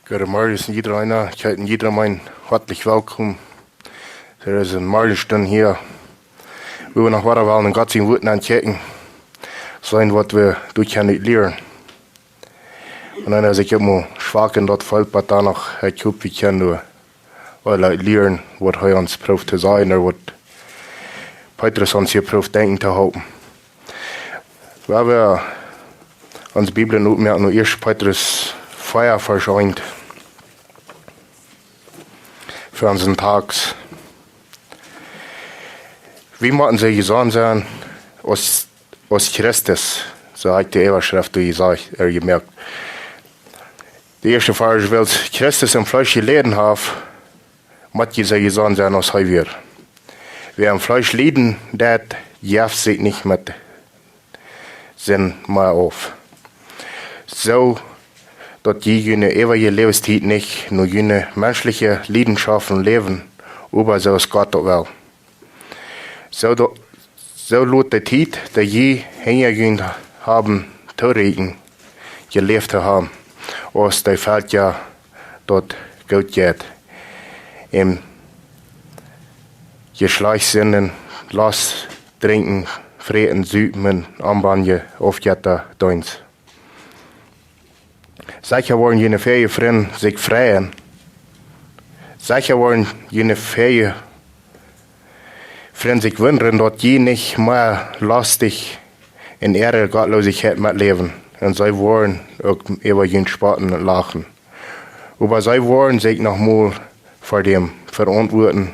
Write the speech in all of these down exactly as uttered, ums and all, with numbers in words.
Goodemorjes, jieda eena. Ekj heet jieda eenen hartlich welkom. Dee es een Morjestund hia, wua wie noch wada wellen en Gott sien Wuat aunkjikjen, seenen waut wie doa kjennen ut lieren. Un dan, aus ekj emol schwak en daut Felt, oba dan noch, ekj hop, wie kjennen doa aul ut lieren, waut hee ons prooft to sajen, ooda waut Petrus ons hia prooft denkjen to halpen. Wan wie onse Bibeln opmoaken no ieescht Petrus vea, Varsch eent, fa onsen Tekst. Wie motten soo jesonnen sennen aus, aus Christus, soo haud ekj de Äwaschreft doa jesajcht, ea jemoakt. De ieeschte Varsch: Wiels Christus em Fleesch jeläden haft, mott jie soo jesonnen sennen aus hee wia. Wäa em Fleesch lieden deit, jeft sikj nich met Sind mea auf, soo daut jie june eewje Läwenstiet nich no june menschliche Liedenschoften läwen, oba soo aus Gott daut well. Soo daut, soo lot de Tiet, dee jie hinja junt haben, torieekjen, jeläft to haben, aus dee Velkja daut goot jeit, em Jeschlajchtssinden, Lost, Drinkjen, Fräten, Supen, Ombanje, Aufjettadeenst. Secha woaren june väaje Frind sikj freien. Secha woaren june väaje Frind sikj wundren, daut jie nich mea lostich en äare Gottloosichkjeit metläwen. Un see woaren uk äwa junt spotten un lachen. Oba see woaren sikj noch mol ver däm verauntwuaten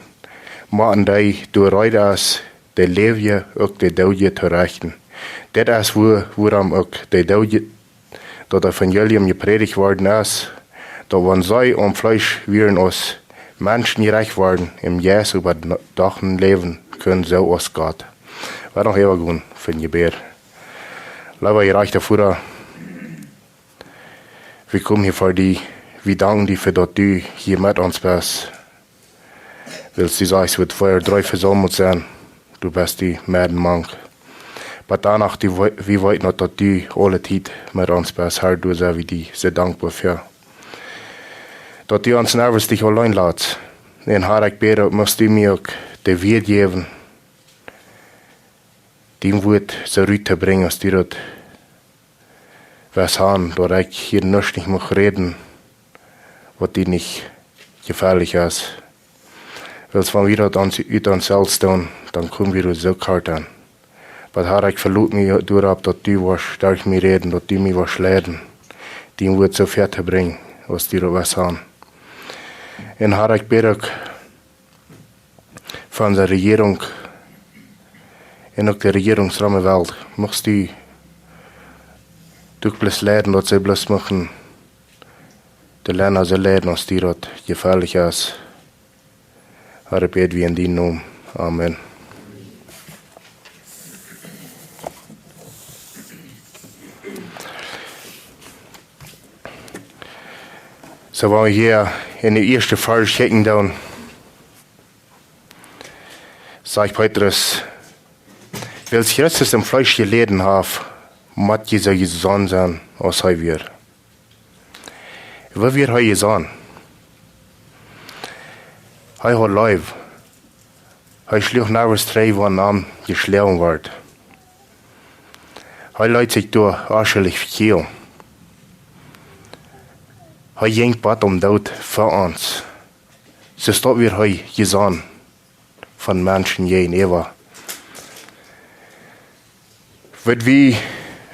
motten, dee doa reed es, de Läwje uk de Doodje to rechten. Dit es wua-, wuarom uk de Doodje daut Evangelium jeprädicht worden es, daut wan see aum Fleesch wieren aus Menschen jerajcht worden, em Jeist oba doch läwen kunnen soo aus Gott. Wie woaren noch äwa gonen fa een Jebäd. Leewa jerajchta Voda, wie komen hia ver die, wie danken die fa daut du hia met ons best. Wiels du sajchst, wua twee ooda dree vesaumelt sent, du best doa medden mank. Oba dan noch, du, wie weeten daut, daut du aule Tiet met ons best, Herr, doa sent wie die soo dankboa fa. Daut du ons nuscht nich auleen latst. Un Herr, ekj bäd, muchst du mie uk de Wead jäwen, dien Wuat soo rut to brinjen, aus du daut west han, daut ekj hia nuscht nich mucht räden, waut die nich jefälich es. Wiels wan wie daut ons, ut ons selfst doonen, dan komen wie doa soo kort aun. Oba Herr, ekj veloot mie doaropp, daut du woascht derch mie räden, daut du mie woascht leiden, dien Wuat soo wiet to brinjen, aus du daut west han. Un Herr, ekj bäd uk fa onse Rejierunk un uk de Rejierunk rom de Welt. Muchst du doa bloos leiden, daut see bloos muchten de Lenda soo leiden, aus die daut jefälich es. Herr, bäd wie en dienen Nomen. Amen. Soo, wan wie hia en de ieeschte Varsch kjikjen doonen, sajcht Petrus: Wiels Christus em Fleesch jeläden haft, mott jie soo jesonnen sennen aus hee wia. Woo wia hee jesonnen? Hee haud leew. Hee schluach nuscht trigj, wan am jeschloagen wort. Hee leet sikj doa aschlich vekjielen. Hee jinkj bat aum Doot fa ons. Soo daut wia hee jesonnen von Menschen jäajenäwa. Wudd wie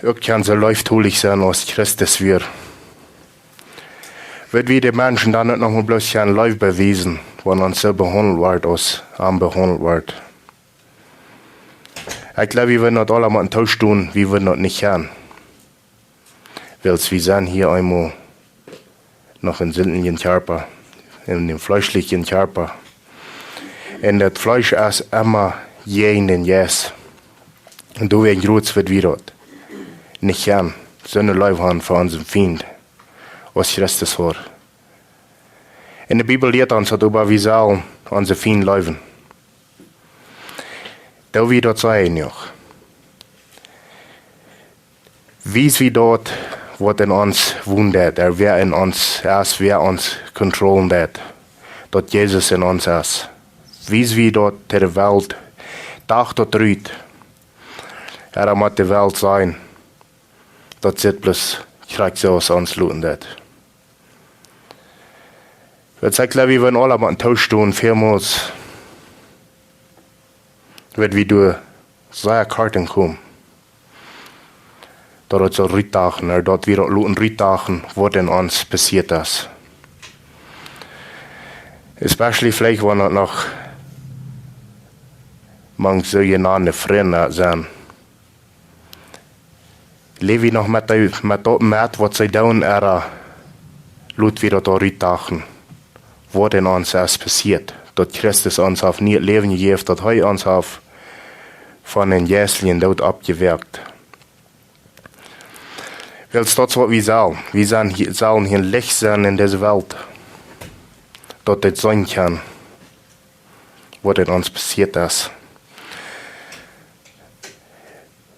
uk kjennen soo leeftolich sennen aus Christus wia? Wudd wie de Menschen dan uk noch mol bloos kjennen Leew bewiesen, wan ons soo behaundelt wort, aus am behaundelt wort? Ekj jleew, wie wudden daut aula motten toostonen, wie wudden daut nich kjennen. Wiels wie sent hia eemol noch een sindjen Kjarpa, en dän fleeschlichen Kjarpa. Un daut Fleesch es emma jäajen dän Jeist. Un doawäajen jrots wudd wie daut nich kjennen, soone Leew han fa onsen Fient, aus Christus haud. Un de Bibel lieet ons daut, oba wie sellen onse Fiend leewen. Doo wie daut sea jenuach? Wies wie daut, waut en ons wonen deit, ooda wäa en ons es, wäa ons controlen deit, daut Jesus en ons es. Wiels wie daut to de Welt, Dach daut rut, ooda mott de Welt sennen, daut sitt bloos krakjt soo aus ons loten deit. Wiels ekj jleew, wie wudden aula motten toostonen, välmols, wan wie doa sea kort enkomen, daut et soo rutdachen, ooda daut wie daut loten rutdachen, waut en ons passieet es. Especially veleicht, wan et noch mank soojenande Frind sent. Läw wie noch met, de, met daut met, waut see doonen, ooda lot wie daut doa rutdachen, waut en ons es passieet, daut Christus ons haft nie Läwen jejäft, daut hee ons haft von dän jeistlichen Doot oppjewakjt. Wiels daut es, waut wie sellen. Wie sellen hia, sellen hia Licht sennen en dise Welt, daut dit seenen kaun, waut en ons passieet es.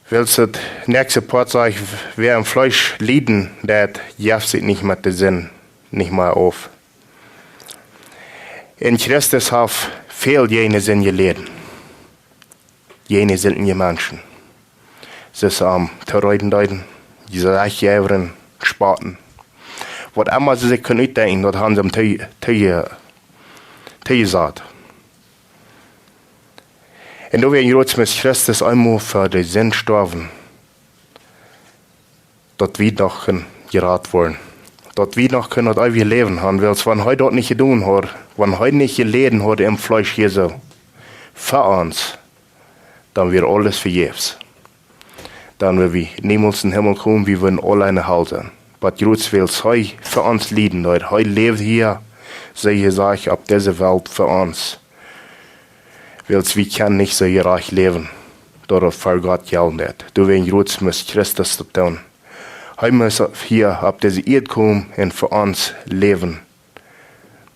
Wiels daut näakjste Poat sajcht, wäa em Fleesch lieden deit, jeft sikj nich met de Sind, nich mea auf. En Christus haft väl jäajen de Sind jeläden. Jäajen de Sind en de Menschen. See sellen am toreeden deeden, Jesajchtjäwen, spotten. Waut emma see sikj kunnen utdenkjen, daut haben see am too-, too-, toojesajcht. Un doawäajen must Christus eemol fa de Sind stoawen, daut wie noch kunnen jerat woaren. Daut wie noch kunnen daut eewje Läwen haben, wiels wan hee daut nich jedonen haud, wan hee nich jeläden haud em Fleesch hia soo, fa ons, dan wia aules vejäfs. Dan wudden wie niemols em Himmel komen, wie wudden aula en de Hal sennen. Oba jrods wiels hee fa ons lieden deed, hee läwd hia, soo jesajcht, opp dise Welt fa ons. Wiels wie kjennen nich soo jerajcht läwen, daut et fa Gott jelt nich. Doawäajen jrods must Christus daut doonen. Hee must hia opp dise Ieed komen un fa ons läwen,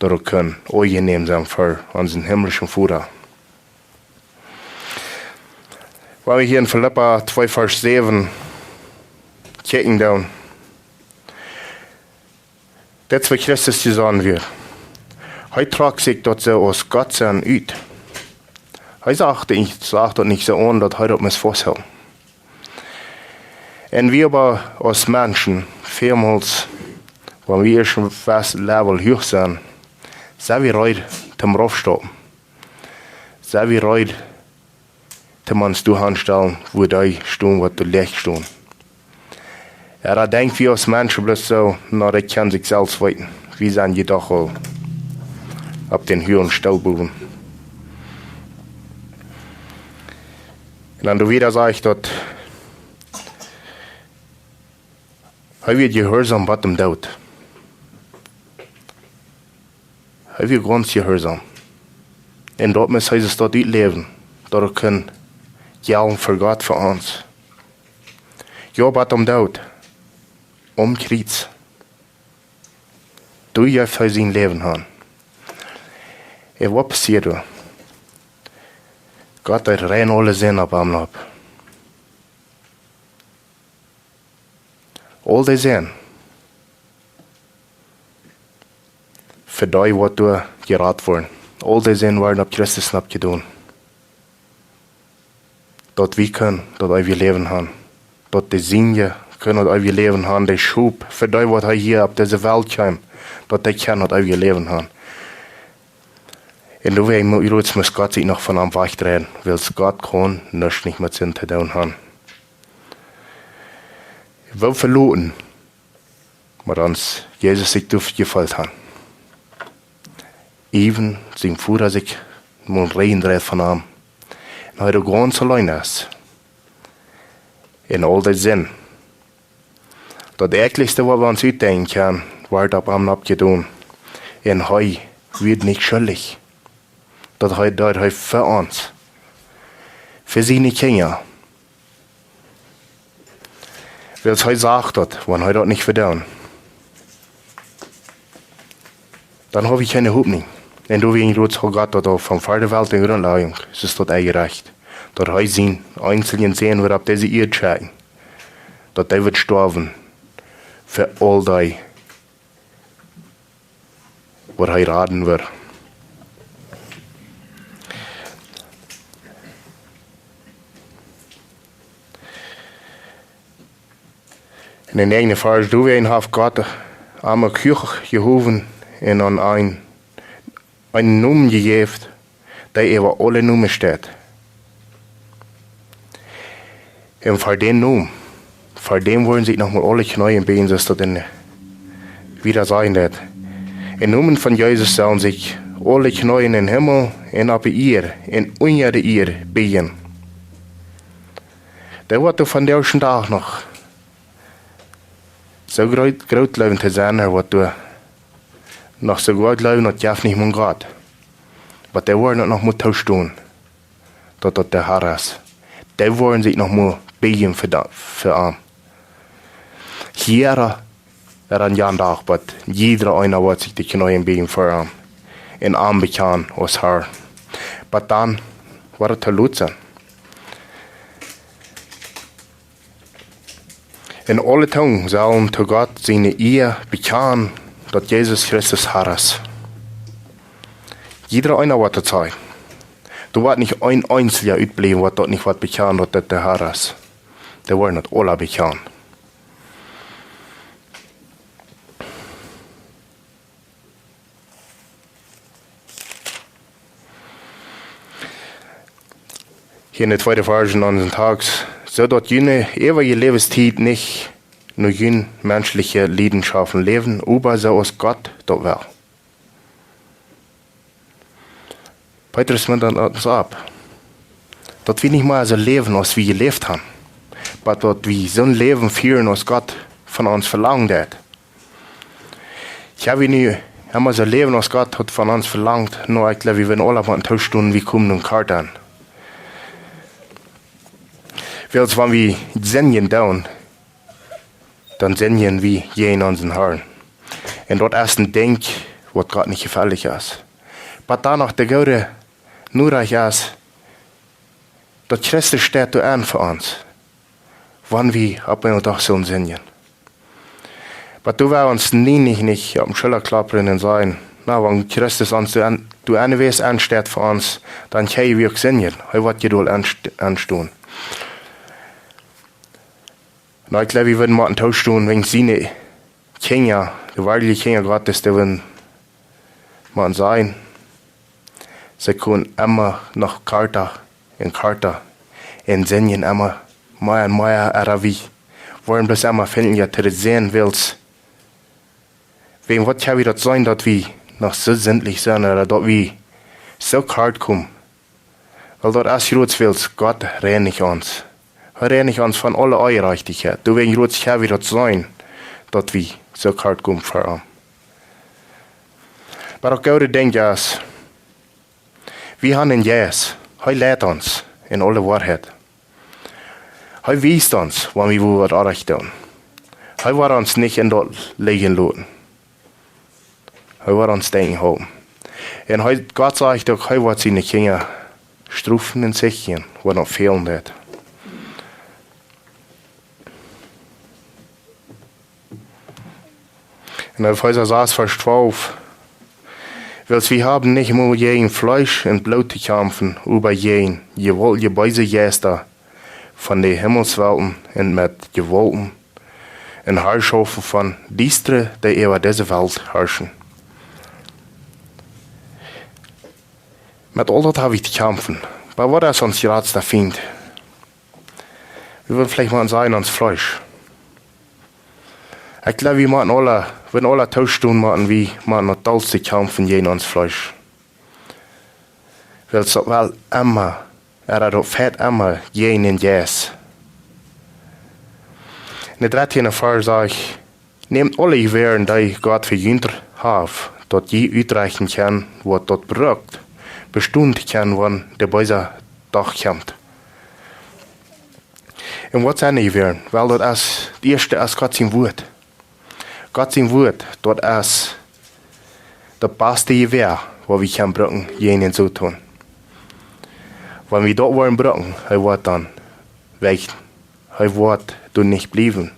daut et kaun aunjenäm sennen fa onsen himmlischen Voda. Wan wie hia en Filippa twee Varsch säwen kjikjen doonen, daut es waut Christus jesonnen wia. Hee trock sikj daut soo aus Gott sennen ut. Hee sach daut nich, sach daut nich soo aun, daut hee daut must fausthoolen. Un wie oba aus Menschen, välmols, wan wie ieescht een fast Level huach sent, sent wie reed toom raufstoppen. Sent wie reed toom ons doa aunstalen, wua dee stonen, waut doa läacht stonen. Ooda denkj wie aus Menschen bloos soo, na, dee kjennen sikj selfst weeten. Wie sent je doch aul opp dän huagen Stool bowen. Un dan doa wieda sajcht daut, hee wia jehuarsom bat em Doot. Hee wia gaunz jehuarsom. Un daut must hee sikj daut utläwen, daut hee kunn jellen fa Gott fa ons. Jo, bat em Doot. Aum Kjriez. Doa jeef hee sien Läwen han. Un waut passieed doa? Gott deed rein aule Sind opp am opp. Aul dee Sind. Fa dee, waut doa jerat worden. Aul dee Sind worden opp Christus oppjedonen. Daut wie kunnen daut eewje Läwen han. Daut de Sindje kunnen daut eewje Läwen han. De Schop, fa dee, waut hee hia opp dise Welt kjeem, daut dee kunnen daut eewje Läwen han. Un doawäajen must Gott sikj noch von am wajchdreien, wiels Gott kaun nuscht nich met Sind to doonen han. Woo veloten, oba dan es Jesus sikj doa jefeelt han. Äwen sien Voda sikj mol rein dreit von am. Un hee doa gaunz auleen es. Un aul dee Sind. Daut äakjlichste, waut wie ons utdenkjen kjennen, wort opp am oppjedonen. Un hee wia nich schuldich. Daut hee, daut hee fa ons, fa siene Kjinja, wiels hee sach daut, wan hee daut nich wudd doonen, dan haud hee kjeene Hopninj. Un doawäajen haud Gott daut aul von ver de Welt en Grundlajunk, es daut ea jerajcht, daut hee sien eensjen Sän wudd opp dise Ieed schekjen, daut hee wudd stoawen fa aul dee, waut hee raden wudd. En dän näajenden Varsch, doawäajen haft Gott am uk huach jehowen un am een, een Nomen jejäft, dee äwa aule Nomen steit. Un fa dän Nomen, fa dän woaren sikj noch mol aule Kjneeen bieejen, soo aus daut en wieda sajen deit. Em Nomen von Jesus sellen sikj aule Kjneeen em Himmel un opp de Ieed un unja de Ieed bieejen. Dee waut doa vondoag dän Dach noch soo groot, groot jleewen to sennen, ooda waut doa noch soo groot jleewen, daut jeft nich mol Gott. Oba dee woaren daut noch mol toostonen, daut daut de Herr es. Dee woaren sikj noch mol bieejen fa da-, fa am. Hia, hia aun jan Dach, bat jiedra eena woat sikj de Kjneeen bieejen fa am un am bekjanen aus Herr. Bat dan woat et too lot sennen. Un aule Tungen sellen to Gott siene Ea bekjanen, daut Jesus Christus Herr es. Jiedra eena woat daut sajen. Doa woat nich een eensja utbliewen, waut daut nich woat bekjanen, daut daut de Herr es. Dee woaren daut aula bekjanen. Hia en dän tweeden Varsch en onsen Tekst, soo daut june äwaje Läwenstiet nich no june menschelje Leidenschaften läwen, oba soo aus Gott daut well. Petrus muntert ons opp, daut wie nich mea soo läwen, aus wie jeläft haben, oba daut wie soon Läwen fieren, aus Gott von ons velangt haft. Jo, wie nu emma soo läwen, aus Gott haft von ons velangt, nu, ekj jleew, wie woaren aula mol toostonen, wie komen no korta. Wiels wan wie sindjen doonen, dan sindjen wie jäajen onsen Herrn. Un daut es een Dinkj, waut Gott nich jefällich es. Oba dan noch de goode Norecht es, daut Christus steit doa aun fa ons, wan wie opp eenen Dach sellen sindjen. Oba doa woa wie ons nie nich, nich opp de Schulla kloppen un sajen, na, wan Christus ons doa aun, doa aun wes aunsteit fa ons, dan kjenn wie uk sindjen. Hee woat je doa aunst-, aunstonen. Nu, ekj jleew, wie woaren motten toostonen, wäajen siene Kjinja, de woare Kjinja Gottes, dee woaren motten sajen, see komen emma noch korta un korta un sindjen emma mea un mea, oba wie woaren bloos emma finjen, jo, to sennen, wiels, wäajen waut kjenn wie daut sennen, daut wie noch soo sindlich sent, ooda daut wie soo kort komen? Wiels daut es jrods, wiels Gott reinicht ons. Hee reinicht ons von aule Onjerajchtichkjeit. Doawäajen jrods kjenn wie daut sennen, daut wie soo kort komen fa am. Oba daut goode Dinkj es, wie haben een Jeist. Hee leit ons en aule Woarheit. Hee wiest ons, wan wie wua waut orrajcht doonen. Hee woat ons nich en daut lijen loten. Hee woat ons denkjen hoolen. Un hee, Gott sajcht uk, hee woat siene Kjinja strofen un sichjen, waut noch fälen woat. En Efeesa sas, Varsch twalf. Wiels wie haben nich mol jäajen Fleesch un Bloot to kjamfen, oba jäajen jewaultje beese Jeista von de Himmelswelten un met Jewaulten un Harschoften von Diestre, dee äwa dise Welt harschen. Met aul daut hab wie to kjamfen. Oba waut es ons jratsta Fient? Wie wudden veleicht mol sajen, ons Fleesch. Ekj jleew, wie motten aula, wie wudden aula toostonen, motten wie, motten daut dollste kjamfen jäajen ons Fleesch. Wiels daut well emma, ooda daut feit emma jäajen dän Jeist. En dän dartieenden Varsch sajcht: Nämt aule Jewäaren, dee Gott fa junt haft, daut jie utrechten kjennen, waut daut brukt, bestonen to kjennen, wan de beesa Dach kjemt. Un waut sent de Jewäaren? Well, daut es, daut ieeschte es Gott sien Wuat. Gott sien Wuat, daut es daut baste Jewäa, waut wie kjennen brucken, jäajen dän Soton. Wan wie daut woaren brucken, hee woat dan wajch. Hee woat doa nich bliewen.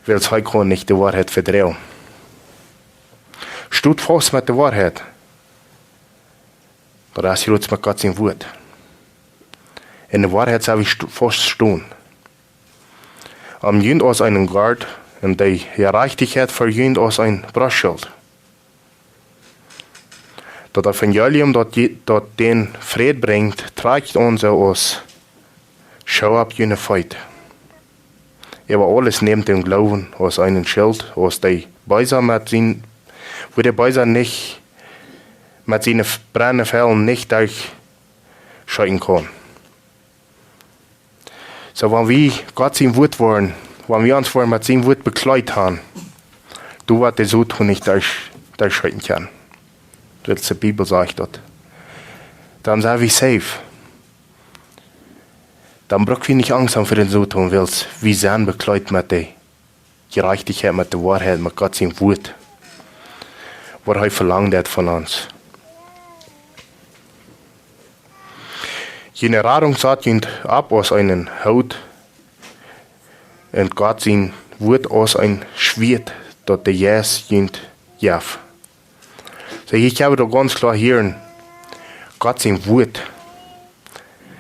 Wiels hee kunn nich de Woarheit vedroagen. Stot faust met de Woarheit. Daut es jrods met Gott sien Wuat. Enn de Woarheit sell wie st-, faust stonen. Om junt aus eenen Gurt un de Jerajchtichkjeit fa junt aus een Brostschilt. Daut Evangelium, daut je-, daut dän Fräd brinjt, trakjt ons soo aus Schoo opp june Feet. Äwa aules nämt dän Gloowen aus eenen Schilt, aus de Beesa met sien, wua de Beesa nich met siene f-, brennende Fiela nich derchschieten kaun. Soo, wan wie Gott sien Wuat woaren, wan wie ons woaren met sien Wuat bekjleet haben, dan woat de Soton nich derch-, derchschieten kjennen. Wiels de Bibel sajcht daut. Dan sent wie safe. Dan bruck wie nich Angst haben fa dän Soton, wiels wie sent bekjleet met de Jerajchtichkjeit, met de Woarheit, met Gott sien Wuat. Waut hee velangt haft von ons. June Radunk sat junt opp aus eenen Hoot un Gott sien Wuat aus een Schwieet, daut de Jeist junt jeft. Soo, hia kjenn wie doch gaunz kloa hieren, Gott sien Wuat,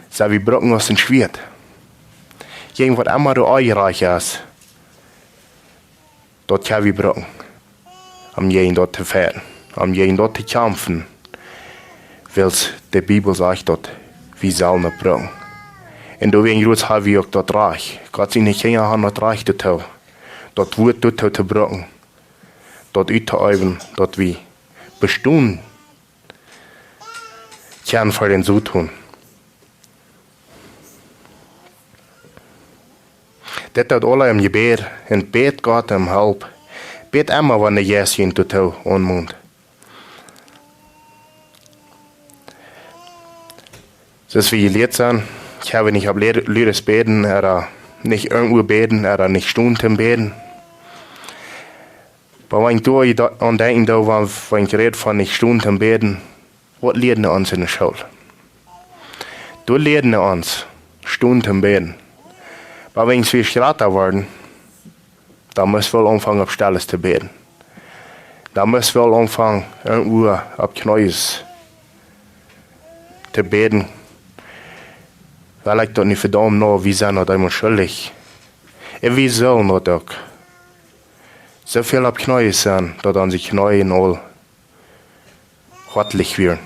sell wie brucken aus een Schwieet. Jäajen waut emma doa aunjerajcht es, daut kjenn wie brucken, om jäajen daut to fajchten, om jäajen daut to kjamfen, wiels de Bibel sajcht daut wie sellen daut brucken. Un doawäajen jrods ha wie uk daut Rajcht. Gott siene Kjinja haben daut Rajcht doatoo, daut Wuat doatoo to brucken, daut uttoäwen, daut wie bestonen kjennen fa dän Soton. Dit doot aula em Jebäd un bät Gott om Help. Bät emma, wan de Jeist junt doatoo aunmont. Soo aus wie jelieet sent, ekj hab nich opp Lehr-, Lieren bäden, ooda nich irjentwua bäden, ooda nich stonen toom bäden. Oba wan ekj doa je-, aun denkjen doo, wan, wan ekj räd von nich stonen toom bäden, waut lieeden dee ons enne School? Doa lieeden dee ons stonen toom bäden. Oba wan wie jrata worden, dan must wie aunfangen opp Stelles to bäden. Dan must wie aunfangen irjentwua opp Kjnees to bäden. Well ekj daut nich vedaumen, nä, wie sent daut emma schuldich. Un wie sellen daut uk. Soo väl opp Kjnees sennen, daut onse Kjnees aul hoatlich wieren.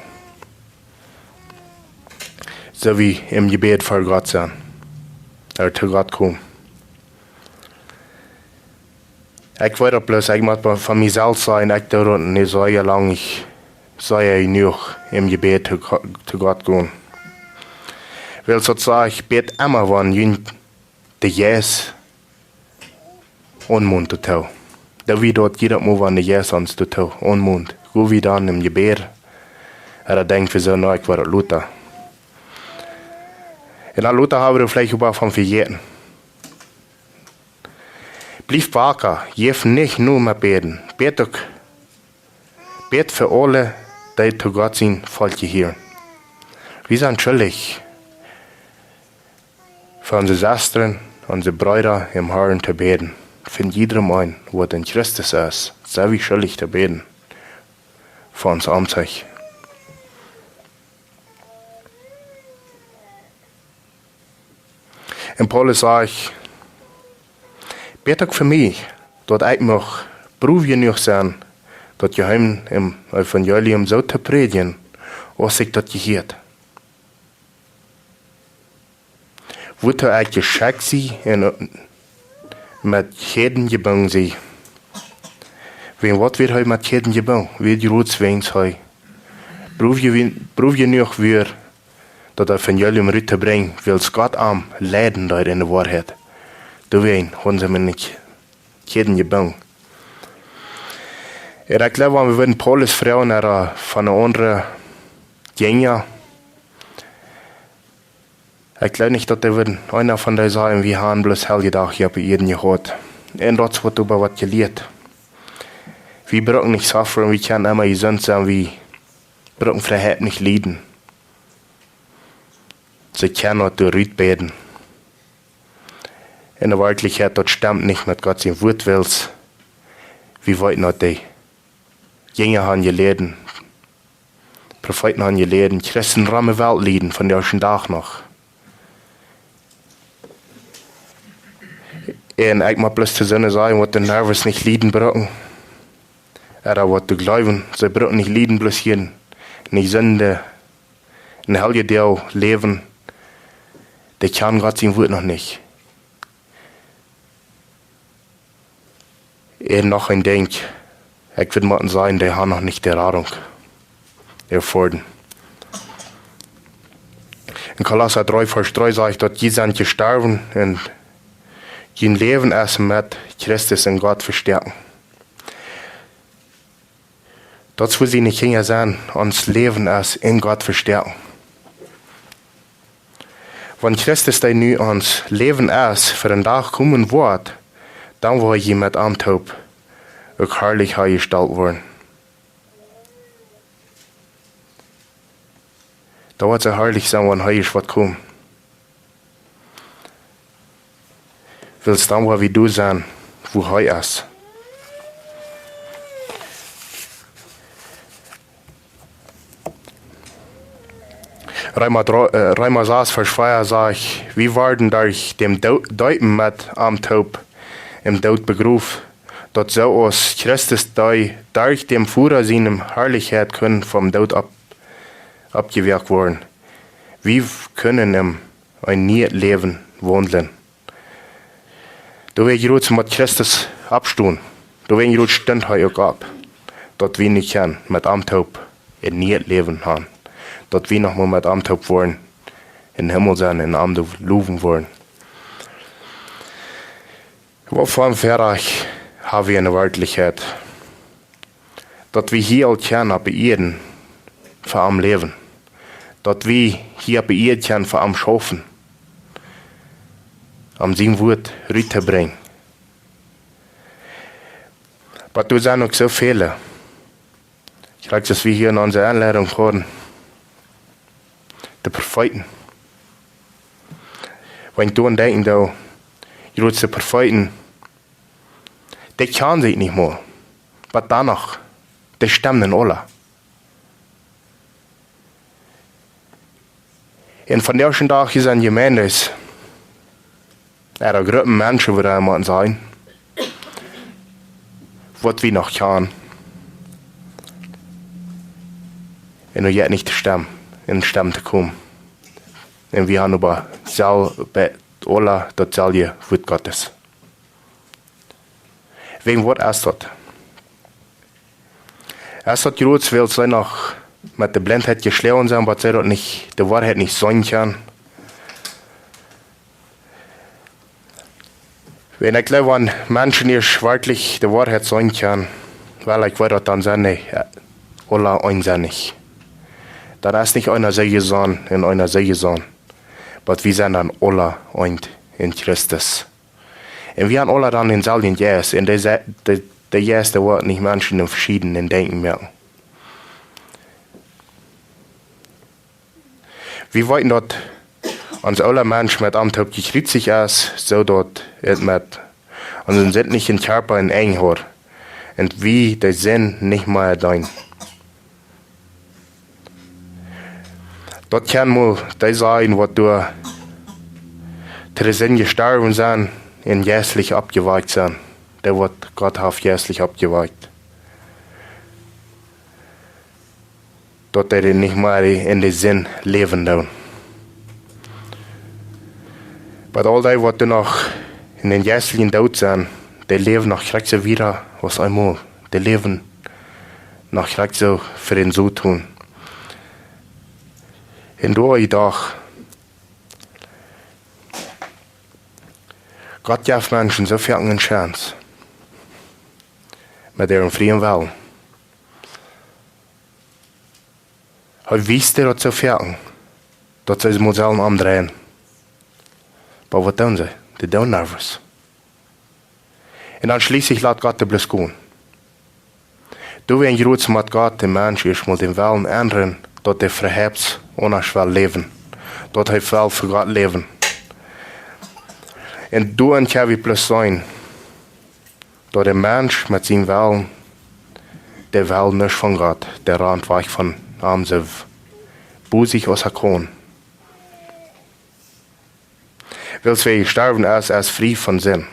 Soo aus em Jebäd ver Gott sennen. Ooda to Gott komen. Ekj weet daut bloos, ekj mott von mie selfst sajen, ekj doo daut nich soo lang, ekj saj je jenuach em Jebäd to Go-, to Gott gonen. Wiels daut sajcht, bät emma, wan junt de Jeist aunmont doatoo. Daut wie daut jieda Mol, wan de Jeist ons doatoo aunmont, go wie dan em Jebäd. Ooda denkj wie soo, nä, ekj woa daut lota. Un dan lota hab wie veleicht äwa von vejäten. Bliew waka, jeff nich no met bäden. Bät uk, bät fa aule, dee to Gott sien Volkj jehieren. Wie sent schuldich, fa onse Sestren, onse Breeda em Harn to bäden. Fa jiedrem eenen, waut en Christus es, sent wie schuldich to bäden. Fa ons aunzich. Un Paulus sajcht, bät uk fa mie, daut ekj mucht bruw jenuach sennen, daut Jeheemnis em Evangelium soo to prädjen, aus ekj daut jehieet. Wuatoo ekj jeschekjt sie un met Kjäden jebungen sie. Wäajen waut wia hee met Kjäden jebungen? Wia jrods wäajens hee bruw je-, bruw jenuach wia, daut Evangelium rut to brinjen, wiels Gott am leiden deed enne Woarheit. Doawäajen hauden see am enne Kj-, Kjäden jebungen. Un ekj jleew, wan wie wudden Paulus froagen, ooda von de aundre Jinja, ekj jleew nich, daut dee wudden, eena von dee sajen, wie haben bloos Heljedoag hia opp Ieed jehaut. Un daut es waut äwa waut jelieet. Wie brucken nich suffren, wie kjennen emma jesunt sennen, wie brucken Freiheit nich lieden. See kjennen daut doa rut bäden. En de Werkjlichkjeit, daut stemt nich met Gott sien Wuat, wiels wie weeten, daut dee Jinja han jeläden, Profeeten han jeläden, Christen rom de Welt lieden, von dän ieeschten Dach noch. Un ekj mott bloos to soone sajen, waut de Nervus nich lieden brucken, ooda waut de Gleubje, see brucken nich lieden, bloos hia en de Sind, en Heljedoag läwen, dee kjanen Gott sien Wuat noch nich. Un noch een Dinkj, ekj wudd motten sajen, dee han noch nich de Radunk erfoaren. En Kolossa dree, Varsch dree sajcht, daut jie sent jestorwen un jun Läwen es met Christus en Gott vestoaken. Daut es, wua siene Kjinja sent, ons Läwen es en Gott vestoaken. Wan Christus, dee nu ons Läwen es, fa een Dach komen woat, dan woa jie met am toop uk harlich hajestalt woaren. Daut woat soo harlich sennen, wan hee ieescht woat komen. Wiels dan woa wie doa sennen, wua hee es. Reema dree, äh, Reema sas, Varsch vea sajcht: Wie worden derch däm Doo-, Deepen met am toop em Doot begroft, daut soo aus Christus, dee derch däm Voda siene Harlichkjeit kunn vom Doot opp-, oppjewakjt woaren, wie kunnen em een nieet Läwen waundlen. Doawäajen jrod mott Christus oppstonen. Doawäajen jrod stunt hee uk opp. Daut wie nu kjennen met am toop een nieet Läwen han. Daut wie noch mol met am toop woaren em Himmel sennen un am doa lowen woaren. Waut fa een Väarajcht ha wie en de Werkjlichkjeit? Daut wie hia aul kjennen opp de Ieed fa am läwen. Daut wie hia opp de Ieed kjennen fa am schaufen, om sien Wuat rut to brinjen. Oba doa sent uk soo väle, krakjt soo aus wie hia en onse Enleidunk hieren, de Profeeten. Wan ekj doaraun denkjen doo, jrod de Profeeten, dee kjanen sikj nich mol. Oba dan noch, dee stemmen aula. Un vondoag dän Dach hia sent Jemeenden, ooda Gruppen Menschen, woo wie motten sajen, waut wie noch kjanen. Un nu jeit nich de Stemm, en Stemm to komen. Un wie han oba sel-, bie aula dautselwje Wuat Gottes. Wäajen waut es daut? Es daut jrod, wiels see noch met de Blintheit jeschloagen sent, waut see daut nich, de Woarheit nich seenen kjennen? Wan ekj jleew, wan Menschen ieescht werkjlich de Woarheit seenen kjennen, well ekj weet daut dan sent dee, äh, aula eensennich. Dan es nich eena soo jesonnen un eena soo jesonnen. Oba wie sent dan aula eent en Christus. Un wie han aula dan dänselwjen Jeist. Un dee se-, dee, dee Jeist, dee woat nich Menschen en veschieden denkjen moaken. Wie weeten daut ons oola Mensch met am toop jekjriezicht es, soo daut et met onsen sintlichen Kjarpa een Enj haft. Un wie de Sind nich mea deenen. Daut kjennen mol dee sennen, waut doa to de Sind jestorwen sent un jeistlich oppjewakjt sent. Dee, waut Gott haft jeistlich oppjewakjt. Daut dee nich mea en de Sind läwen doonen. Oba aul dee, waut doa noch en dän jeistlichen Doot sent, dee läwen noch krakjt soo wieda aus eemol. Dee läwen noch krakjt soo fa dän Soton. Un doa ekj docht, Gott jeft Menschen soo väl eene Chance met äaren frieen Wellen. Hee wiest an daut soo väl, daut see mol sellen omdreien. Oba waut doonen see? Dee doonen nuscht. Un dan schlieslich lat Gott dee bloos gonen. Doawäajen jrod mott Gott dän Mensch ieescht mol dän Wellen endren, daut hee fa sikj aundasch well läwen. Daut hee well fa Gott läwen. Un doa en Kjavi plus sennen, daut de Mensch met sienen Wellen, dee well nuscht von Gott, dee rant wajch von am soo busich aus hee kaun. Wiels wäa jestorwen es, es frie von Sind.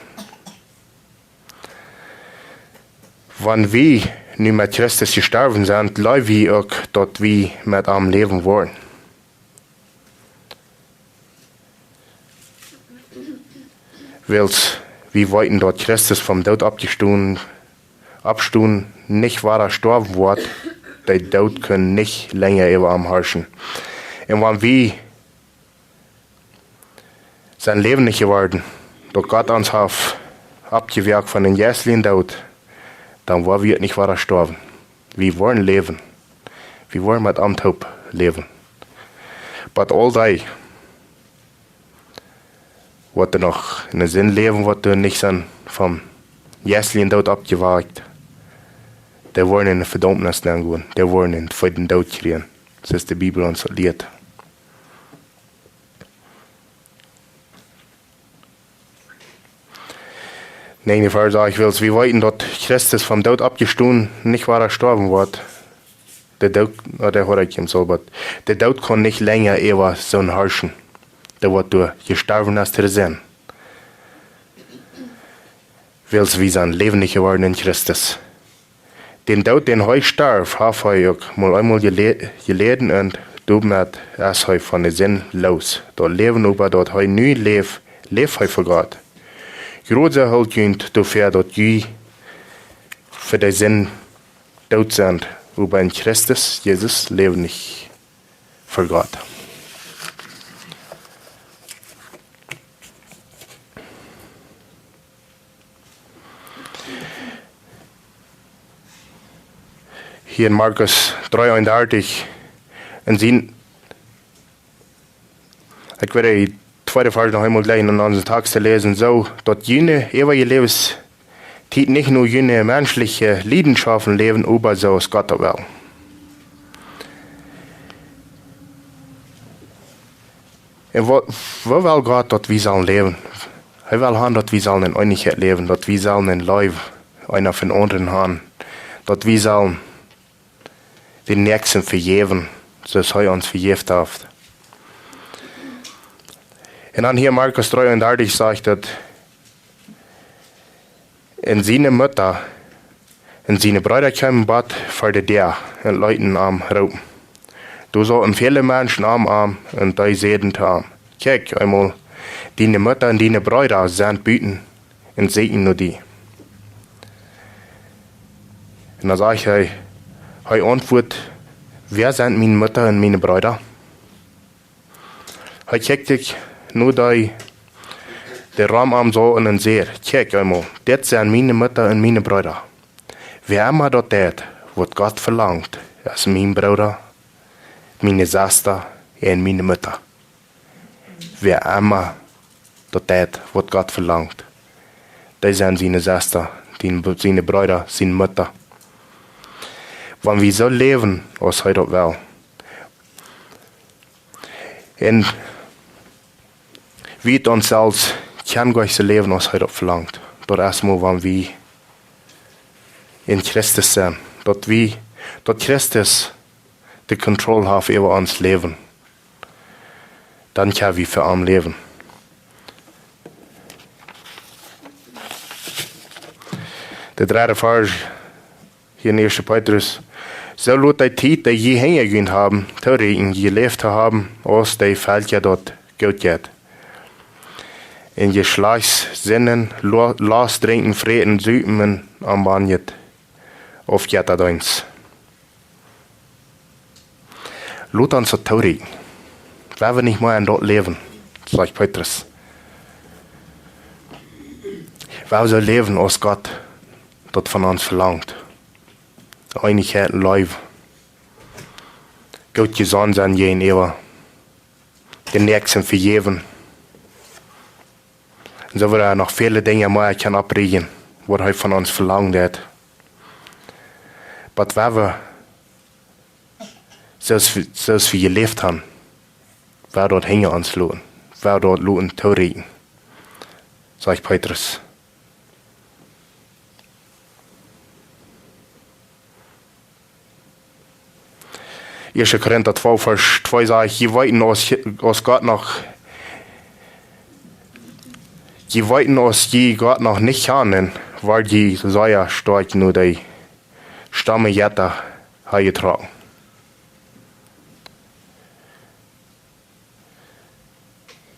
Wan wie nu met Christus jestorwen sent, jleew wie uk, daut wie met am läwen woaren. Wiels wie weeten, daut Christus vom Doot oppjestonen, oppstonen, nich wada stoawen woat, de Doot kaun nich lenja äwa am harschen. Un wan wie sent läwendich jeworden, daut Gott ons haft oppjewakjt von dän jeistlichen Doot, dan woa wie nich wada stoawen. Wie woaren läwen. Wie woaren met am toop läwen. Oba aul dee, waut noch en de Sind läwen, waut nich sent vom jeistlichen Doot oppjewakjt, dee woaren en de Vedaumnis nengonen. Dee woaren en, fa dän Doot kjrieen. Soo aus de Bibel ons daut lieet. Näajende Varsch sajcht, wiels wie weeten, daut Christus vom Doot oppjestonen, nich wada stoawen woat. De Doot, oh, dee haud ekj em Sabbat. De Doot kaun nich lenja äwa soon harschen, dee waut doa jestorwen es to de Sind. Wiels wie sent läwendich jeworden en Christus. Dän Doot, dän hee storf, haft hee uk mol eemol jele-, jeläden un doamet es hee von de Sind loos. Daut Läwen oba, daut hee nu läft, läft hee fa Gott. Jrod soo helt junt doafäa, daut jie fa de Sind doot sent, oba en Christus Jesus läwendich fa Gott. Hia en Markus dree eenundartich, en sien, ekj woa dän tweeden Varsch noch eemol jlikj en onsen Tekst läsen, soo daut june äwaje Läwenstiet nich no june menschliche Leidenschaften läwen, oba soo aus Gott daut well. Un woo, woo well Gott, daut wie sellen läwen? Hee well haben, daut wie sellen en Eenichkjeit läwen, daut wie sellen en Leew eena fa dän aundren haben, daut wie sellen dän Näakjsten vejäwen, soo aus hee ons vejäft haft. Un dan hia Markus dree eenundartich sajcht daut, un siene Mutta un siene Breeda kjeemen bat ver de Däa un leeten am roopen. Doa sauten väle Menschen om am un dee säden to am: Kjikj eemol, diene Mutta un diene Breeda sent buten un sieekjen no die. Un dan sajcht hee, hee auntwuat: Wäa sent miene Mutta un miene Breeda? Hee kjikjt sikj no dee, dee rom am sauten un säd: Kjikj eemol, dit sent miene Mutta un miene Breeda. Wäa emma daut deit, waut Gott velangt, es mien Brooda, miene Sesta un miene Mutta. Wäa emma daut deit, waut Gott velangt, dee sent siene Sesta, dee, siene Breeda, siene Mutta. Wan wie soo läwen, aus hee daut well, un wie ons selfst kjennen goa soo läwen, aus hee daut velangt, daut es mau, wan wie en Christus sent, daut wie, daut Christus de Kontroll haft äwa ons Läwen, dan kjenn wie fa am läwen. De dredde Varsch hia en ieeschte Petrus. Soo lot dee Tiet, dee jie hinja junt haben, toorieekjen, jeläft to haben, aus dee Velkja daut goot jeit. En Jeschlajchtssinden, Lo-, Lost, Drinkjen, Fräten, Supen un Omwanjen opp Jettadeenst. Lot ons daut toorieekjen. Wie woaren nich mea en daut läwen, sajcht Petrus. Wie woaren soo läwen, aus Gott daut von ons velangt. Eenichkjeit, Leew. Goot jesonnen sennen jäajenäwa. Dän Näakjsten vejäwen. Un soo woaren noch väle Dinja mea kjennen opprieejen, waut hee von ons velangt haft. Oba wie woaren, soo aus wie, soo aus wie jeläft haben, wie woaren daut hinja ons loten, wie woaren daut loten toorieekjen. sajcht Petrus. Ieeschte Korinta twee, Varsch twee sajcht: "Jie weeten, aus, aus Gott noch, jie weeten, aus jie Gott noch nich kjanen, wort jie sea stoakj no de Stammen Jetta han jetrocken."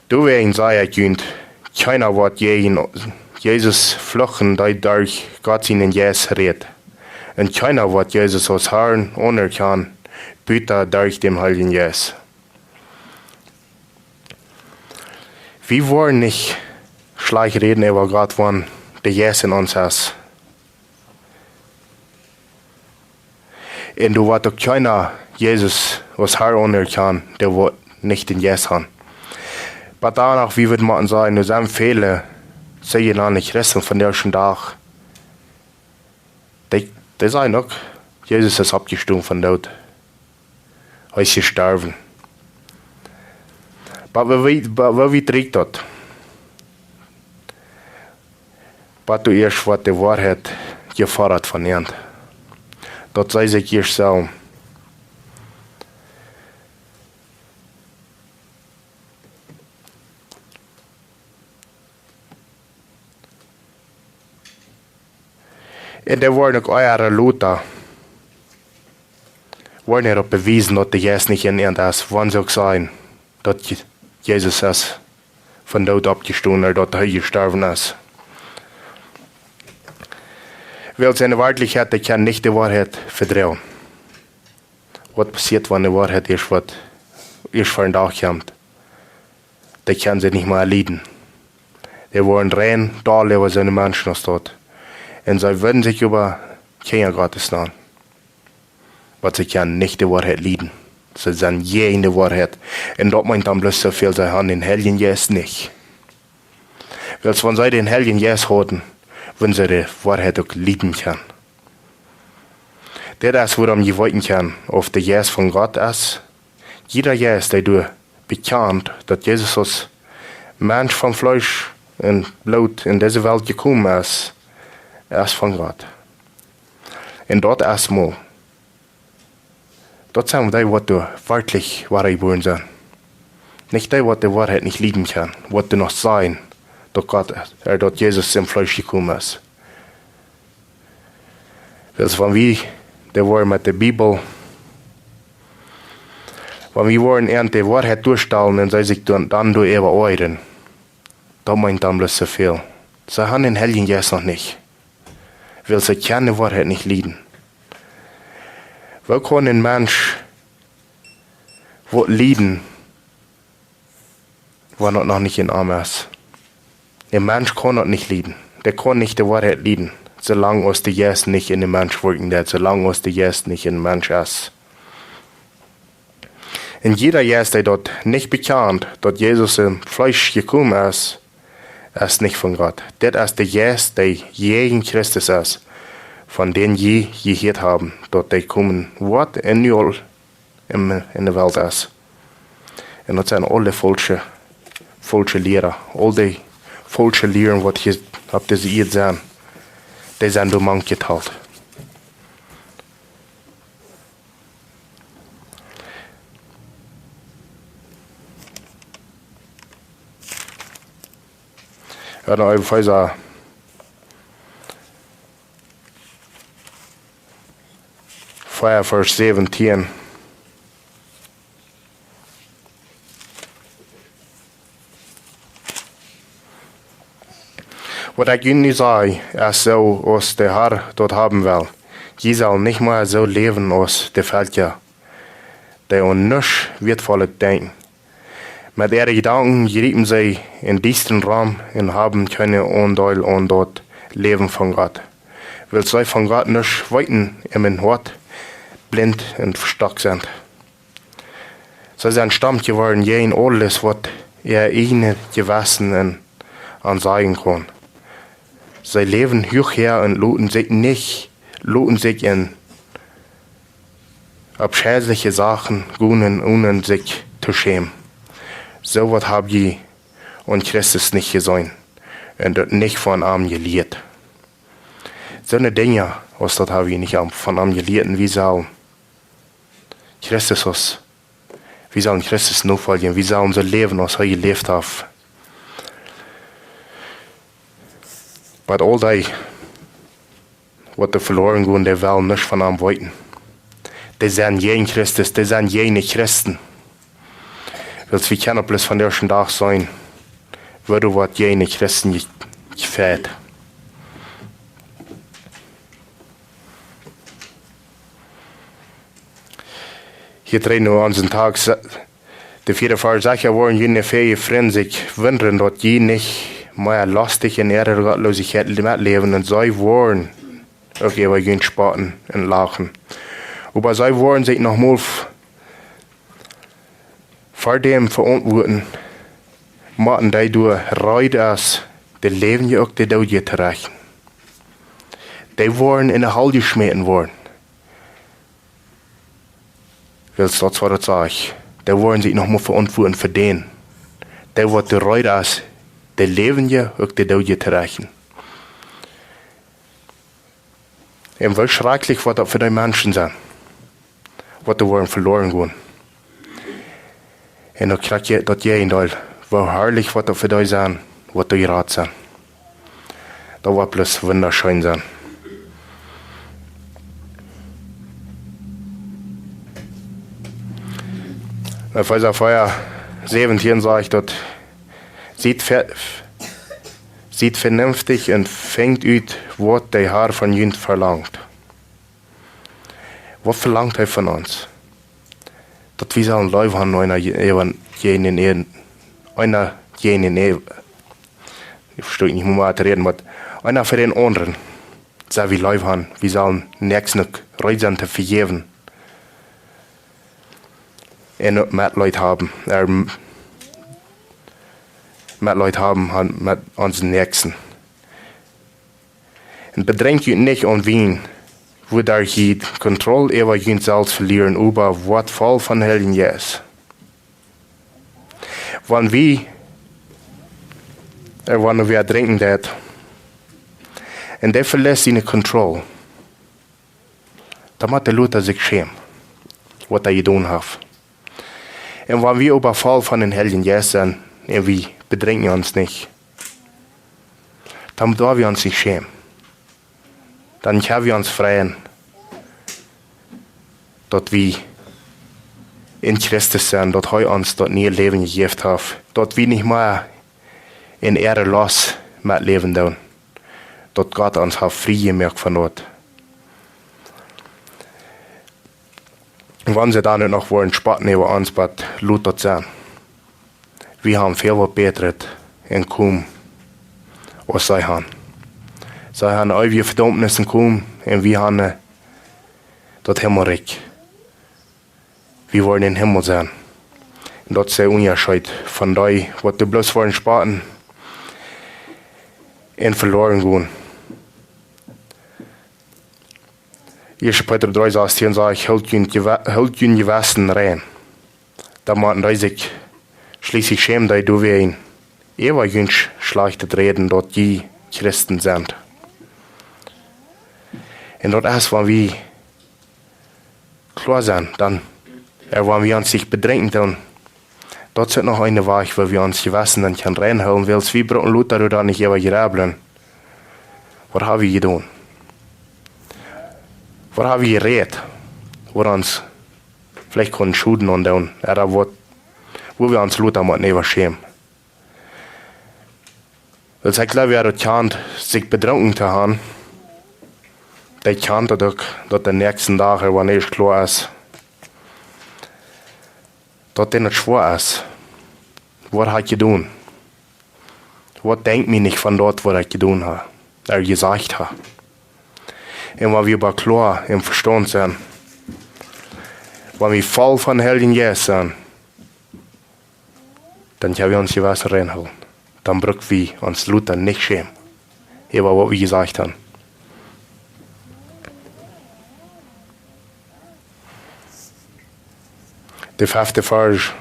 Doawäajen saj ekj junt, kjeena woat jäajen Jesus fluchen, dee derch Gott sienen Jeist rät. Un kjeena woat Jesus aus Harn aunerkjanen, buta derch dän Heiljen Jeist. Wie woaren nich schlajcht räden äwa Gott, wan de Jeist en ons es. Un doa woat uk kjeena Jesus aus Harn aunerkjanen, dee woat nich dän Jeist han. Oba doano, wie wudden motten sajen, doa sent väle, soojenande Christen vondoag dän Dach, dee, dee sajen uk, Jesus es oppjestonen vom Doot. Hee es jestorwen. Oba woo, woo, woo wiet rieekjt daut? Bat du ieescht woat de Woarheit jefoddat von an. Daut see sikj ieescht sellen. Un dee woaren uk ea lota, woaren doaropp bewiesen, daut de Jeist nich en an es, wan see uk sajen, daut Je-, Jesus es vom Doot oppjestonen, ooda daut hee jestorwen es. Wiels en de Werkjlichkjeit, dee kjennen nich de Woarheit vedroagen. Waut passieet, wan de Woarheit ieescht woat, ieescht vondoag kjemt? Dee kjennen see nich mea lieden. Dee woaren rein doll äwa soone Menschen aus daut. Un see wudden sikj oba Kjinja Gottes nanen. Oba see kjennen nich de Woarheit lieden. See sent jäajen de Woarheit. Un daut meent dan bloos soo väl, see han dän Heiljen Jeist nich. Wiels wan see dän Heiljen Jeist hauden, wudden see de Woarheit uk lieden kjennen. Dit es wuarom jie weeten kjennen, auf de Jeist von Gott es. Jieda Jeist, dee doa bekjant, daut Jesus aus Mensch von Fleesch un Bloot en dise Welt jekomen es, es von Gott. Un daut es mau. Daut sent dee, waut doa werkjlich woa jebuaren sent. Nich dee, waut de Woarheit nich lieden kjennen, waut doa noch sajen, daut Gott es, ooda daut Jesus em Fleesch jekomen es. Wiels wan wie, dee woaren met de Bibel, wan wie woaren an de Woarheit doastalen un see sikj dan, dan doaräwa oajren, daut meent dan bloos soo väl. See han dän Heiljen Jeist noch nich. Wiels see kjennen de Woarheit nich lieden. Woo kaun een Mensch waut lieden, wan daut noch nich en am es? Een Mensch kaun daut nich lieden. Dee kaun nich de Woarheit lieden, soo lang aus de Jeist nich en dän Mensch wirkjen deit, soo lang aus de Jeist nich en dän Mensch es. Un jieda Jeist, dee daut nich bekjant, daut Jesus em Fleesch jekomen es, es nich von Gott. Dit es de Jeist, dee jäajen Christus es, von dän jie jehieet haben, daut dee komen woat un nu aul en, en de Welt es. Un daut sent aule faulsche, faulsche Lieren. Aul dee faulsche Lieren, waut hia opp dise Ieed sent, dee sent doa mank jetalt. Ja, dan Efeesa vea, Varsch säwentieen. Waut ekj junt nu saj, es soo aus de Herr daut haben well. Jie sellen nich mea soo läwen aus de Velkja, dee aun nuscht Wieetvollet denkjen. Met äare Jedanken jriepen see en Diestren rom un haben kjeenen Aundeel aun daut Läwen von Gott, wiels see von Gott nuscht weeten un met Hoat blint un vestockt sent. See sent stomm jeworden jäajen aules, waut äa ieejnet Jewessen an, an sajen kaun. See läwen huach häa un loten sikj nich, loten sikj en aufscheilje Sachen gonen, onen sikj to schämen. Soo waut hab jie aun Christus nich jeseenen. un daut nich von am jelieet. Soone Dinja aus daut hab wie nich am, von am jelieet. Un wie sellen Christus aus, wie sellen Christus nofoljen, wie sellen soo läwen aus hee jeläft haft. Oba aul dee, waut doa veloaren gonen, dee wellen nuscht von am weeten. Dee sent jäajen Christus, dee sent jäajen Christen. Wiels wie kjennen bloos von dän ieeschten Dach seenen, woo doa waut jäajen Christen je-, jefäat. Hia trigj no onsen Tekst, de vieede Varsch: Secha woaren june väaje Frind sikj wundren, daut jie nich mea lostich en äare Gottlosigkeit metläwen, un see woaren uk äwa junt spotten un lachen. Oba see woaren sikj noch mol f-, ver däm veauntwuaten, motten dee doa reed es, de Läwendje uk de Doodje to rächten. Dee woaren en de Hal jeschmäten woaren. Wiels daut, waut daut sajcht, dee woaren sikj noch mol veauntwuaten fa dän, dee waut doa reed es, de Läwendje uk de Doodje to rächten. Un woo schrakjlich woat daut fa dee Menschen sennen, waut doa woaren veloaren gonen. Un daut kjricht je-, daut Jäajendeel, woo harlich woat daut fa dee sennen, waut doa jerat sennen. Daut woat bloos wundascheen sennen. Efeesa vea säwentieen sajcht daut: Siet ve-, siet vernünftich un finjt ut, waut de Har von junt velangt. Waut velangt hee von ons? Daut wie sellen leef haben, eena je-, äwa-, jäajen dän aundren, eena jäajen dän aundren. Ekj vestonen nich mea waut to räden, oba eena fa dän aundren sell wie leef haben. Wie sellen dän Näakjsten uk reed sennen to vejäwen. Un uk Metleet haben, ä, Metleet haben, haben met onsen Näakjsten. Un bedrinkjt junt nich aun Wien, wuaderch jie Kontroll äwa junt selfst velieren, oba woat voll vom Heiljen Jeist. Wan wie, ä, wan wäa drinkjen deit, un dee veliet siene Kontroll, dan mott de Loda sikj schämen, waut hee jedonen haft. Un wan wie äwafaulen von dän Heiljen Jeist sent, un wie bedrinkjen ons nich, dan doo wie ons nich schämen. Dan kjenn wie ons freien, daut wie en Christus sent, daut hee ons daut niee Läwen jejäft haft, daut wie nich mea en äare Lost metläwen doonen, daut Gott ons haft frie jemoakt von daut. Wan see dan uk noch woaren spotten äwa ons, oba lot daut sennen. Wie haben väl waut bätret enkomen aus see haben. See haben eewje Vedaumnis enkomen un wie haben, ä, daut Himmelrikj. Wie woaren em Himmel sennen. Un daut es de Unjascheet von dee, waut doa bloos woaren spotten un veloaren gonen. Ieeschte Petrus dree sastieen sajcht: Hoolt jun Jewe-, hoolt jun Jewessen rein. Dan motten dee sikj schlieslich schämen, dee doawäajen äwa junt sch-, schlajchtet räden, daut jie Christen sent. Un daut es, wan wie kloa sent, dan, ä, wan wie ons nich bedrinkjen, dan, daut es noch een Wajch, woo wie ons Jewessen dan kjennen reinhoolen, wiels wie brucken Loda doa nich äwa jrebblen. Waut hab wie jedonen? Waut hab wie jerät, waut ons veleicht kunn Schoden aundoonen? Ooda waut, woo wie ons Loda motten äwa schämen? Wiels ekj jleew, wäa daut kjant, sikj bedrunken to haben, dee kjant daut uk, daut dän näakjsten Dach, ä, wan eescht kloa es, daut dän daut schwoa es. Waut hab ekj jedonen? Waut denkjt mien Jewessen von daut, waut ekj jedonen hab, ä, jesajcht hab? Un wan wie oba kloa em Vestaunt sent, wan wie voll vom Heiljen Jeist sent, dan kjenn wie ons Jewessen reinhoolen. Dan bruck wie ons Loda nich schämen äwa waut wie jesajcht haben. De fefte Varsch.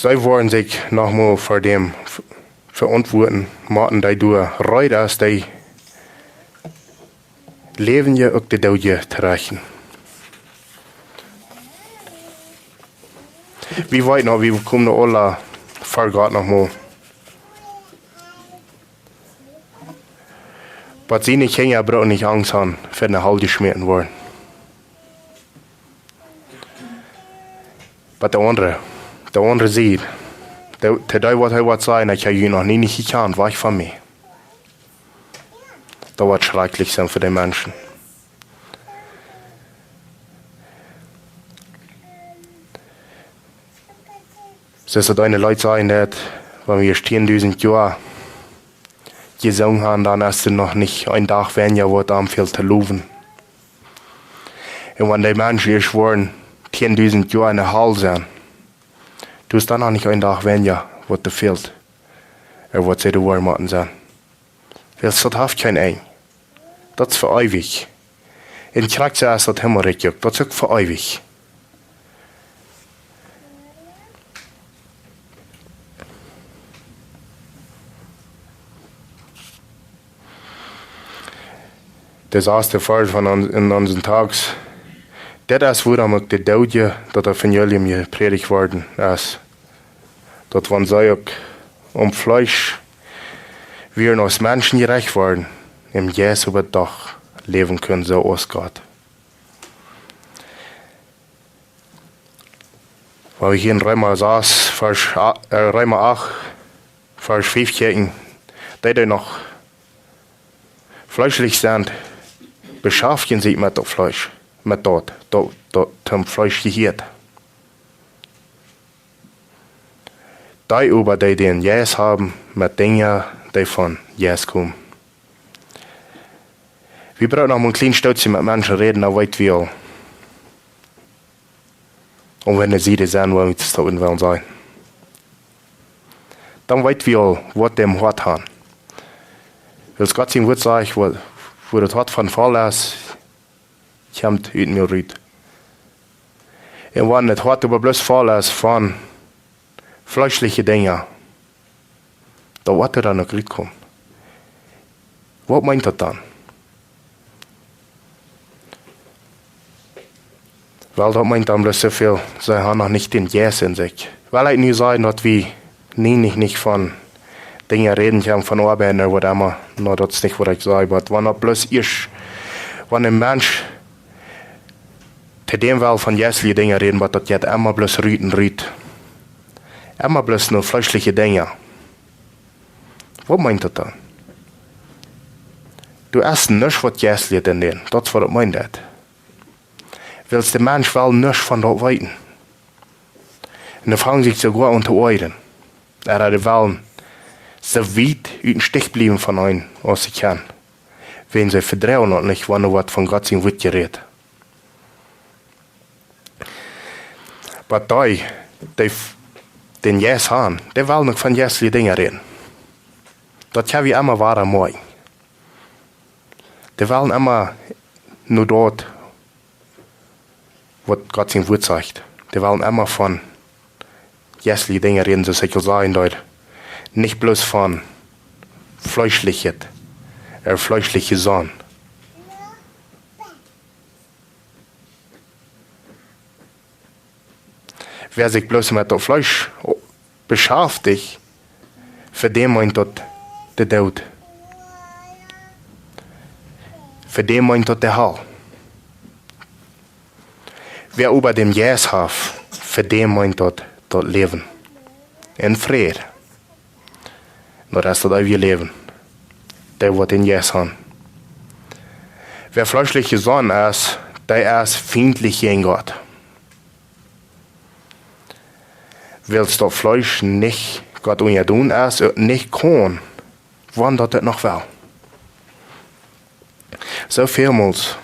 See woaren sikj noch mol ver däm v-, veauntwuaten, motten dee doa reed es, dee Läwendje uk de Doodje to rächten. Wie weeten noch, wie komen aula ver Gott noch mol. Oba siene Kjinja brucken nich Angst han, ver de Hal jeschmäten woaren. Oba de aundre, de aundre Sied, de, to dee waut hee woat sajen, ekj hab junt noch nie nich jekjant, wajch von mie. Daut woat schrakjlich sennen fa de Menschen. Soo aus daut eene Leet sajcht, daut wan wie ieescht tieendusent Joa jesungen han, dan es doa noch nich een Dach weinja waut am fält to lowen. Un wan dee Menschen ieescht woaren tieendusent Joa enne Hal sennen, doa es dan noch nich een Dach weinja waut doa fält, ooda waut see doa woaren motten sennen. Wiels daut haft kjeen Enj. Daut es fa eewich. Un krakjt soo es daut Himmelrikj uk. Daut es uk fa eewich. De sasde Varsch von ons, en onsen Tekjst. Dit es wuarom uk de Doodje daut Evangelium jeprädicht worden es. Daut wan see uk em Fleesch wieren aus Menschen jerajcht worden, em Jeist oba doch läwen kunnen soo aus Gott. Wan wie hia en Reema sas, Varsch a-, äh, Reema acht, Varsch fief kjikjen, dee, dee noch fleeschlich sent, beschaftjen sikj met daut Fleesch, met daut, daut, daut toom Fleesch jehieet. Dee oba, dee dän Jeist haben, met Dinja, dee vom Jeist komen. Wie brucken noch mol een kjlien Stootje met Menschen räden, dan weet wie aul, om wan see doa sent, wua wie to stonen wellen sennen. Dan weet wie aul, waut dee em Hoat han. Wiels Gott sien Wort sajcht, wua, wua daut Hoat von voll es, kjemt ut däm Mul rut. Un wan daut Hoat oba bloos voll es von fleeschliche Dinja, dan woat doa dan uk rutkomen. Waut meent daut dan? Well, daut meent dan bloos soo väl, see han noch nich dän Jeist en sikj. Well ekj nu sajen, daut wie nie nich, nich von Dinja räden, kjennen von Oabeiden ooda waut emma. No, daut es nich waut ekj saj, oba wan daut bloos ieescht, wan een Mensch to däm well von jeistelje Dinja räden, oba daut jeit emma bloos rut un rut. Emma bloos no fleeschliche Dinja. Waut meent daut dan? Doa es nuscht waut jeistlich en dän. Daut es waut daut meent. Wiels de Mensch well nuscht von daut weeten. Un dan fangen see sikj soogoa aun to oajren. Ooda dee wellen soo wiet ut dän Stich bliewen von eenem aus see kjennen. Wan see vedroagen daut nich, wan doa woat von Gott sien Wort jerät. Oba dee, dee f-, dän Jeist han, dee wellen uk von jeistelje Dinja räden. Daut kjenn wie emma wada moakjen. Dee wellen emma no daut, waut Gott sien Wort sajcht. Dee wellen emma von jeistelje Dinja räden, soo aus ekj aul säd, doa nich bloos von fleeschlichet, ooda fleeschliche Sachen. Wäa sikj bloos met daut Fleesch beschaftjt, fa däm meent daut de Doot. Fa däm meent daut de Hal. Wäa oba dän Jeist haft, fa däm meent daut, daut Läwen. En Fräd. Daut es daut eewje Läwen. Dee waut dän Jeist han. Wäa fleeschlich jesonnen es, dee es fientlich jäajen Gott. Wiels daut Fleesch nich Gott unjadon es, uk nich kaun, wan daut et noch well. Soo välmols,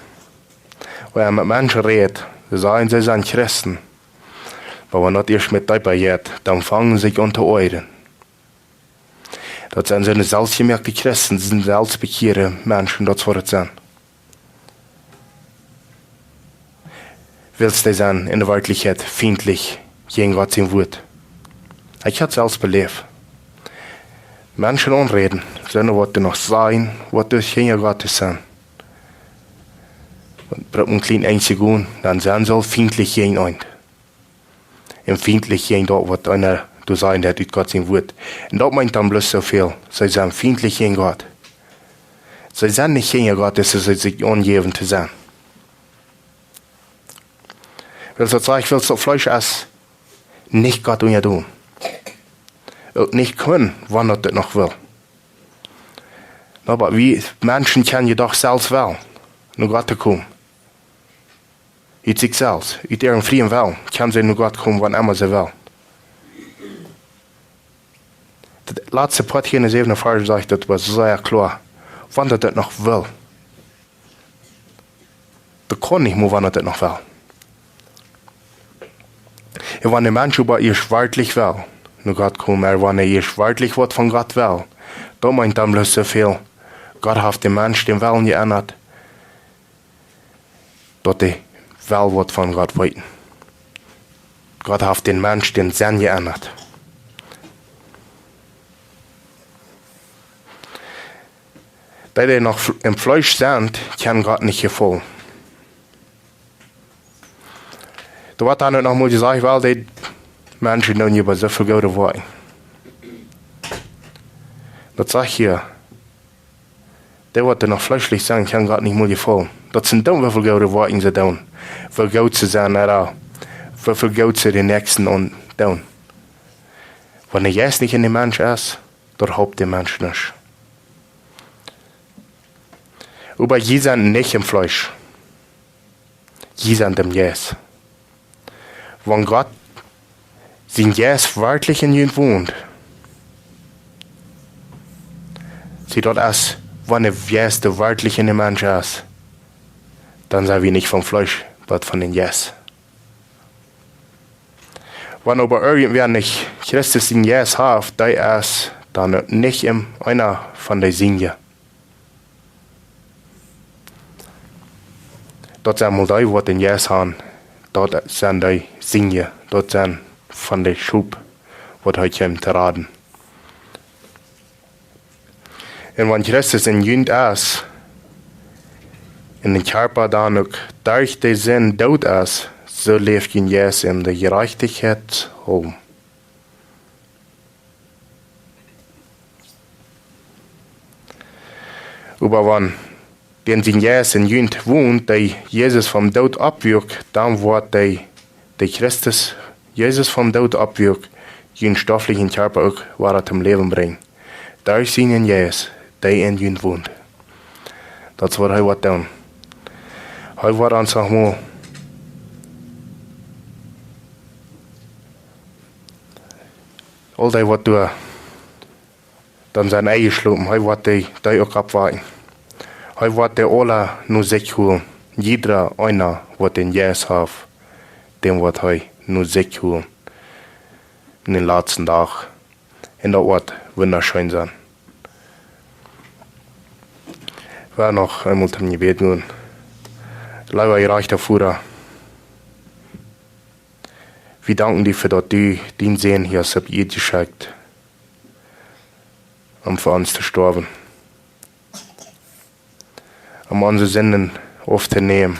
wan eena met Menschen rät, see sajen, see sent Christen. Oba wan daut ieescht met deepa jeit, dan fangen see sikj aun to oajren. Daut sent soone selfstjemoakte Christen, sent selfstbekjeade Menschen, daut es waut et sent. Wiels dee sent en de Werkjlichkjeit fientlich jäajen Gott sien Wort. Ekj haud daut selfst beläft. Menschen aunräden, sent waut doa noch sajen, waut doa Kjinja Gottes sent. Brukt een kjlien Enjstich gonen, dan sent see aul fientlich jäajen eent. Un fientlich jäajen daut, waut eena doa sajen deit ut Gott sien Wort. Un daut meent dan bloos soo väl. See sent fientlich jäajen Gott. See sent nich Kjinja Gottes, soo aus see sikj aunjäwen to sennen. Wiels daut sajcht, wiels daut Fleesch es nich Gott unjadon. Uk nich kunn, wan daut noch well. Oba wie Menschen kjennen je doch selfst wellen no Gott to komen. Ut sikj selfst, ut äaren frieen Wellen, kjennen see no Gott komen, wan emma see wellen. Daut latste Poat hia en de säwende Varsch sajcht, daut wia sea kloa, wan daut noch well. Daut kaun nich mea, wan daut noch well. Un wan de Mensch oba ieescht werkjlich well no Gott komen, ea wan hee ieescht werkjlich waut von Gott well, daut meent dan bloos soo väl, Gott haft dän Mensch dän Wellen jeendat, daut hee well waut von Gott weeten. Gott haft dän Mensch dän Senn jeendat. Dee, dee noch fl-, em Fleesch sent, kjennen Gott nich jefaulen. Doa woat dan uk noch mol jesajcht, well, dee Menschen doonen je bie soo väl goode Woakjen. Daut sajcht hia, dee waut doa noch fleeschlich sent, kjennen Gott nich mol jefaulen. Daut see doonen, woo väl goode Woakjen see doonen, woo goot see sent, ooda woo väl goot see dän Näakjsten aundoonen. Wan de Jeist nich en dän Mensch es, daut halpt dän Mensch nuscht. Oba jie sent nich em Fleesch. Jie sent em Jeist. Wan Gott sien Jeist werkjlich en junt wont, see, daut es, wan de Jeist werkjlich en dän Mensch es, dan sent wie nich vom Fleesch, oba von dän Jeist. Wan oba irjentwäa nich Christus sien Jeist haft, dee es dan uk nich em, eena von de Sienje. Daut sent mol dee, waut dän Jeist han, daut sent de Sienje, daut sent von de Schop, waut hee kjeem to raden. Un wan Christus en junt es, un de Kjarpa dan uk derch de Sind doot es, soo läft jun Jeist en de Jerajchtichkjeit om. Oba wan dän sien Jeist en junt wont, dee Jesus vom Doot oppwakjt, dan woat dee, dee Christus Jesus vom Doot oppwakjt, jun stofflichen Kjarpa uk wada toom Läwen brinjen. Derch sienen Jeist, dee en junt wont. Daut es waut hee woat doonen. Hee woat ons noch mol aul dee waut doa dan sent enjeschlopen, hee woat dee, dee uk oppwakjen. Hee woat dee aula no sikj holen. Jiedra eena, waut dän Jeist haft, dän woat hee no sikj holen en dän latsten Dach. Un daut woat wundascheen sennen. Wie noch eemol toom Jebäd gonen. Leewa jerajchta Voda, wie danken die fa daut du dienen Sän hia hast opp Ieed jeschekjt, om fa ons to stoawen, om onse Sinden auftonämen.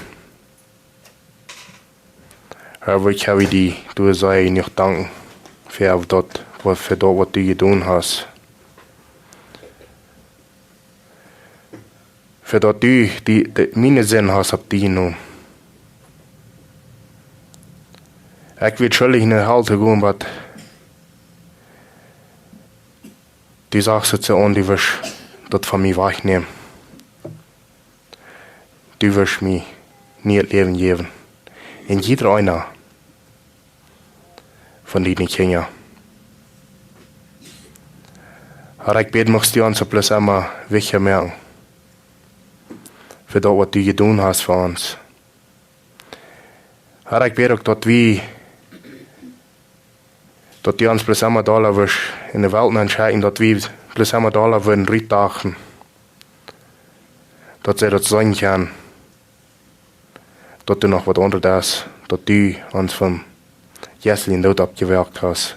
Herr, wie kjennen die doa sea jenuach danken fa daut, waut, fa daut, waut du jedonen hast. Fa daut du die, de, miene Sind hast opp die jenomen. Ekj wia schuldich, no Hal to gonen, oba du sajchst et soo aun, du wurscht daut von mie wajchnämen. Du wurscht mie nieet Läwen jäwen. Un jiedra eena von diene Kjinja. Herr, ekj bäd, muchst du ons opp bloos emma wichtich moaken fa daut, waut du jedonen hast fa ons. Herr, ekj bäd uk, daut wie, daut du ons bloos emma dolla wurscht en de Welt nenschekjen, daut wie bloos emma dolla wudden rutdachen, daut see daut seenen kjennen, daut doa noch waut aundret es, daut du ons vom jeistlichen Doot oppjewakjt hast.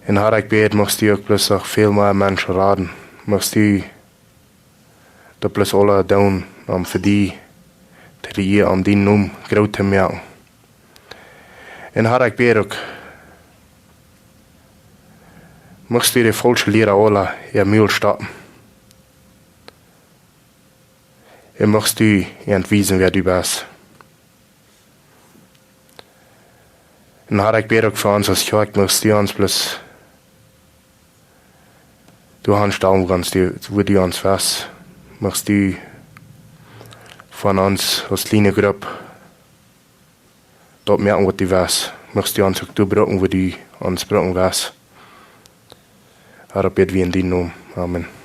Un Herr, ekj bäd, muchst du uk bloos noch väl mea Menschen raden. Muchst du daut bloos aula doonen, om fa die to dienen, om dienen Nomen groot to moaken. Un Herr, ekj bäd uk, muchst du de faulsche Liera aula äa Mul stoppen. Un muchst du an wiesen, wäa du best. Un Herr, ekj bäd uk fa ons aus Kjoakj, muchst du ons bloos doahan stalen, wua du ons west. Muchst du von ons aus kjliene Grupp daut moaken, waut du west. Muchst du ons uk doa brucken, wua du ons brucken west. Herr, daut bäd wie en dienen Nomen. Amen.